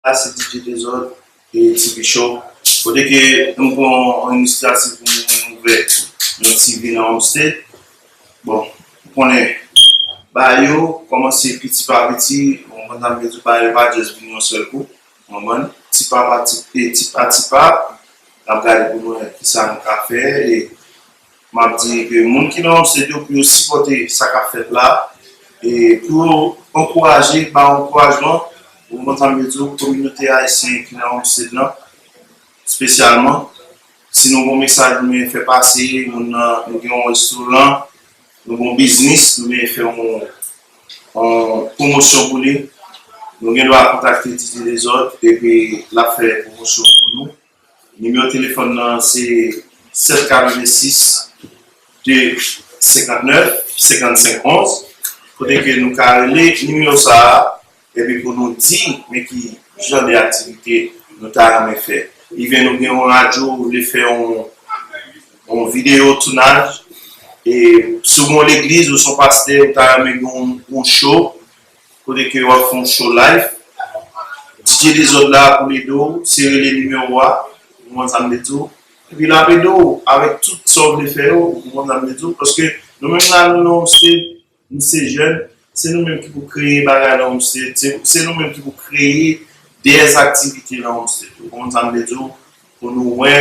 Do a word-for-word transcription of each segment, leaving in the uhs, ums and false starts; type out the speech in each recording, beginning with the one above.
a se D J Dezòd e T V Show. Kote ke nou pran yon inisyativ pou nou ouvè yon T V nan Homestead. Bon, ou konnen, bagay yo kòmanse piti pa piti, ou konprann sa m vle di, bagay yo pa just vin yon sèl kou, ou konprann? Ti pa pa ti, e ti pa ti pa, n ap gade pou nou wè kisa nou ka fè, e m ap di ke moun ki nan Homestead yo pou yo sipòte sa k ap fèt la, e pou yo ankouraje, ba ankourajman, ou konprann sa m vle di w, kominote ayisyen ki nan Homestead lan, espesyalman. Si nou gen yon mesaj nou vle fè pase, moun nan, nou gen yon restoran, nou gen yon biznis, nou vle fè yon, yon pwomosyon pou li, nou gen dwa kontakte D J Dezòd, epi l ap fè pwomosyon pou nou. Nimewo telefòn nan se sèt katrevensis de senkantnèf senkannsenk onz, kote ke nou ka rele nimewo sa a, epi pou nou di men ki jan de aktivite nou ta renmen fè. Even nou gen yon radyo, ou vle fè yon, yon videyo tounaj, e si w gen yon legliz ou se yon pastè, ou ta renmen gen yon, yon show, kote ke w ap fè yon show live, D J Dezòd la pou l ede w, se rele nimewo a, ou konprann sa m vle di w, epi l ap ede w avèk tout sa w vle fè yo, ou konprann sa m vle di w, paske nou menm la, nou nan Homestead, nou se jèn, se nou menm ki pou kreye bagay nan Homestead, se, se nou menm ki pou kreye dèyè aktivite nan Homestead, ou konprann sa m vle di w, pou nou wè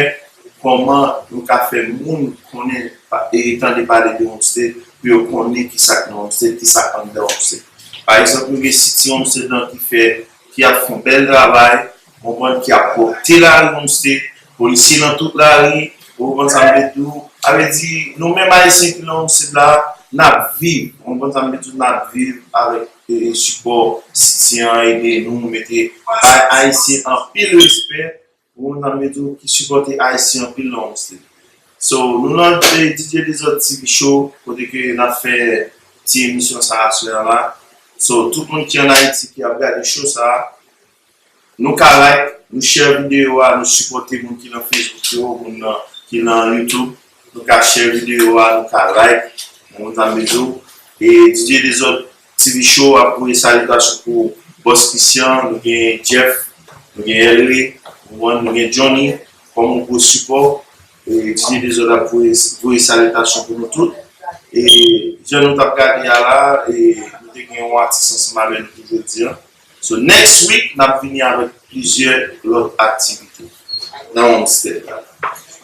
kòman nou ka fè moun konnen, pa- e tande pale de Homestead, pou yo konnen kisa k nan Homestead, kisa k anndan Homestead. Pa egzanp, nou gen City Homestead lan ki fè, ki ap fè yon bèl travay, ou konprann, ki ap pwòpte lari Homestead, polisye nan tout lari, ou konprann sa m vle di w. Sa vle di, nou menm Ayisyen ki nan Homestead la, n ap viv, ou konprann sa m vle di w, n ap viv avèk, e, sipò City an ede nou, mete, bay Ayisyen anpil respè, ou konprann sa m vle di w, ki sipòte Ayisyen anpil nan Homestead. So, nou nan, e, D J Dezòd T V Show, kote ke n ap fè ti emisyon sa a aswè a la. So, tout moun ki ann Ayiti ki ap gade show sa a, nou ka like, nou share videyo a, nou sipòte moun ki nan Facebook yo, moun nan, ki nan YouTube. Nou ka share videyo a, nou ka like, ou konprann sa m vle di w. E D J Dezòd T V Show ap voye salitasyon pou Bòs Christian, nou gen Jeff, nou gen Elry, ou konprann, nou gen Johnny, kòm yon gwo sipò. E D J Dezòd ap voye, voye salitasyon pou nou tout. E jan nou t ap gade a la, e nou te gen yon atis ansanm avè nou pou jodi a. So, next week, n ap vini avèk plizyè lòt aktivite nan Homestead la.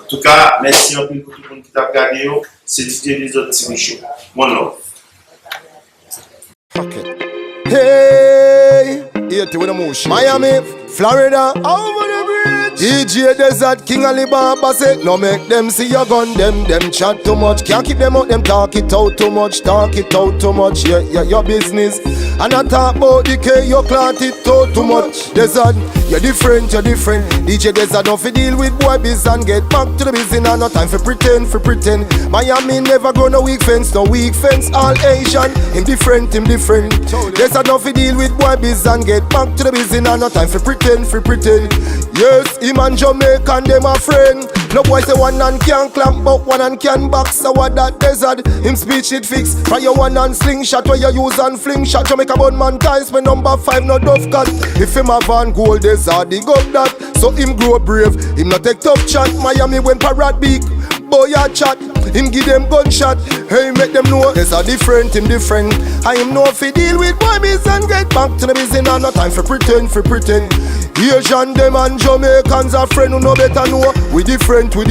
Antouka, mèsi anpil pou tout moun ki t ap gade yo. Se D J Dezòd T V Show. One love. Hey, eighty with a motion. Miami, Florida, over the bridge. D J Dezòd, King Alibaba seh, no mek dem see yuh gun dem. Dem chat too much, cyaan keep dem out, dem talk it out too much, talk it out too much. Yeah, yeah, yuh business. And a talk bout di K, yuh clot it out too much. Dezòd, yuh different, yuh different. D J Dezòd nuh fi deal wid bwoy biz and get back to di biz. Him nah no time fi pretend, fi pretend. Miami never grow no weak fence, no weak fence. All Asian, him different, him different. Dezòd nuh fi deal wid bwoy biz and get back to di biz. Him nah no time fi pretend, fi pretend. Yes, him and Jamaican dem a friend. No bwoy seh one hand cyaan clap, but one hand can box. So wah dat, Dezòd? Him speech it fix. Fire one hand slingshot weh yuh use and fling shot. Jamaica bun man ties, mi number five, no Dovecot. If him have one goal, Dezòd dig up dat. So him grow brave, him nuh tek tough chat. Miami when parrot big, bwoy a chat. Him gi dem gunshot. Hey, mek dem know Dezòd different, him different. And him nuh fi deal wid bwoy biz and get back to di biz. Him nah no time fi pretend, fi pretend. Asian dem and Jamaicans a friend, unu better know. We different, we different.